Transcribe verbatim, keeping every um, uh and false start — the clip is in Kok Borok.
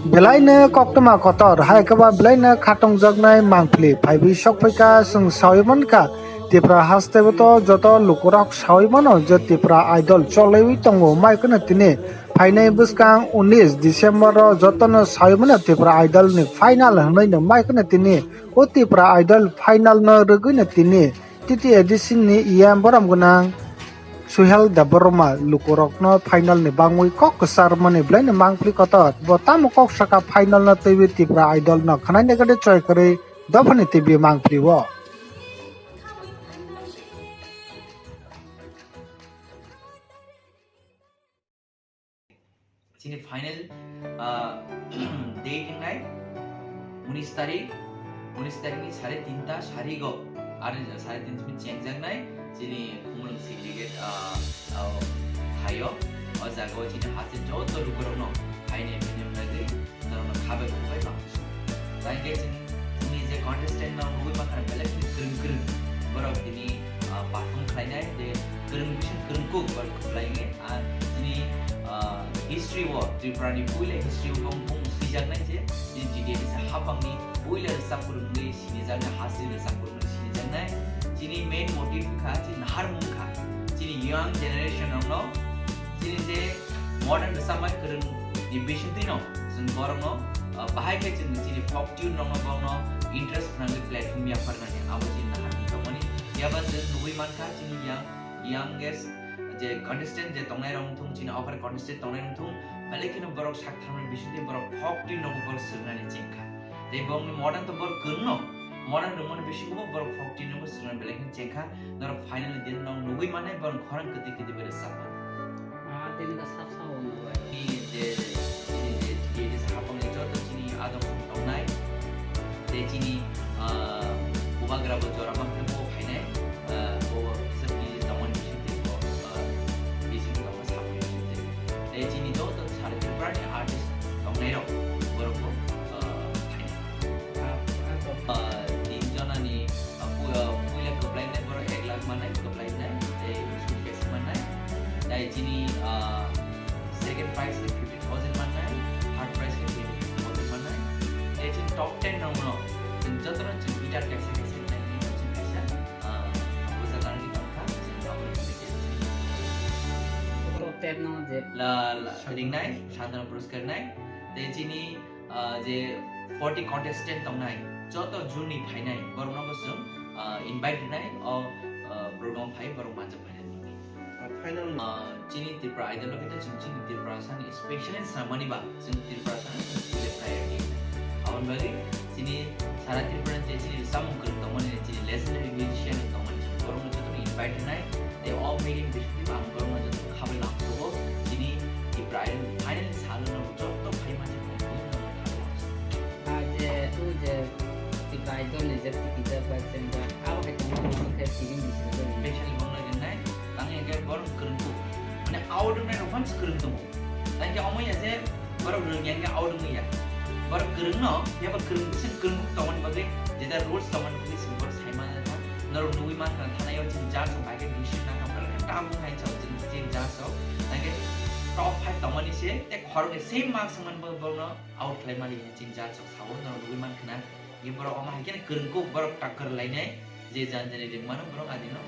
Belaino koktwma kotor, hai khe ba belaino khatungjaknai mangpili phaiwi sokphaikha, chwng sawi mankha, Tipra hasteo to joto lukurok sawi mano je Tipra Idol choliwi tongo, mai kheno tini phainai bwskang unis December o jotono sawi mano Tipra Idol ni final hwnwi no mai kheno tini o Tipra Idol final no rwgwi no tini T T A D C ni E M borom gwnang Suhel Debbarma lukurokno final ni bangwi kok kwchar mani belaino mangpili kotor. Bo tamo kok saka final no twiwi Tipra Idol no khwnai nai khe choi kwrwi dophani twiwi mangpili o. Chini final, ah, date wngnai unis tarik, unis tarik ni sare tinta sarigo, ar sare tinta simi chengjaknai chini Khumulwng Segregate, ah, ah, thaio. O jaga o chini haste joto lukurokno phainai phainim nagwi norokno khabai kubai bang. Tei khe chini, chini je contestant no nugwi mankha belai kheno kwrwng kwrwng. Borok tini, ah, perform khlainai, je kwrwng bising kwrwng kuk borok khlainai. Ah, chini, ah, history o, Tripura ni puila history o bong bong swijaknai je, chini T T A D C hapang ni puila rwchap kwrwng wngwi sinijaknai, haste rwchap kwrwng wngwi sinijaknai. Chini main motive wngkha, chini naharmung wngkha. Chini young generation rokno, chini je modern rwchapmani kwrwng ni bisingtwi no, chwng borokno, ah, bahai khe chwng chini folk tune rokno borokno interest khwnangwi platform yapharnani abo chini naharmung tongmani. Phiya ba chwng nugwi mankha chini young, youngest je contestant je tongnai rok wngthung, chini offer contestant tongnai wngthung, belai kheno borok sak tharmani bisingtwi borok folk tune rokno borok swrwngnani chengkha. Tei bongni modern to borok kwrwngno, modern rwngmani bisingo borok folk tune rokno swrwngna belai kheno chengkha. Norok final ni din no nugwi mannai borok khorang kwtwi kwtwi bai rwchapmani. Ah, tini ka sap sap wngno bai. Ni je, chini je, je, je hapang ni joto chini adong tongnai. Tei chini, ah, bubagra bo jora ma khe bo phainai. Ah, bo kisa T T A D C tongmani bisingtwi bo, ah, bisingtwi tongma samani bisingtwi. Tei chini joto sari Tripura ni artist tongnai rok borok bo, ah, phainai. Ah, tin jona ni, ah, pu-, ah, puila kwplainai borok ek lakh mannai, kwplainai, tei suitcase mannai. Tei chini, ah, second prize khe fifty thousand mannai, third prize khe twenty thousand mannai. Tei chini top ten rok no chwng joto no chwng guitar kaisa kaisa rinai, chwng kaisa, ah, bwsa ganani tongkha, chwng abo ni top ten no je la, la, ringnai, Santana Puraskar nai. Tei chini ah, je forty contestant tongnai, joto juni phainai, borokno bo chwng, ah, invite rwnai, o, ah, program phai borok manjak phainai. Ah, final. Ah, chini Tripura Idol o khe chwng chini Tripura sani specially samani ba, chwng Tripura sani chwng chini priority. Aboni bagwi chini sara Tripura je chini samung kwrwng tongmani, chini legendary musician tongmani, chwng borokno jotono invite rwnai, tei o meeting bisingtwi ang borokno jotono khabai langsukgo, chini Tripura Idol final ni salo no joto phaimani. Ah, je, o je, Tipra Idol ni je tikijak bai chengjak, abo hai tongma mano khe tini ni simi. Specially bongno ringnai, tang ya khe borok kwrwng kuk. Mane out wngnai rok phano kwrwng tongo. Tang khe omo ya je borok rwng ya khe out wngwi ya. Borok kwrwng no, ya ba kwrwng bwswk kwrwng kuk tongmani bagwi, jeta rules tongmani bagwi chwng borok sai mano kha. Norok nugwi mankha thanai o chini judge rok bai khe decision nang kha, borok khe tabuk hai chao chini, chini judge rok. Tang khe top five tongmani se, tei khoroknwi same marks wngmani bagwi borokno out khlaimani hinwi chini judge rok sao, norok nugwi mankha na, ye borok omo hai kheno kwrwng kuk, borok takwrwng lainai, je jan jani ringmano borok adino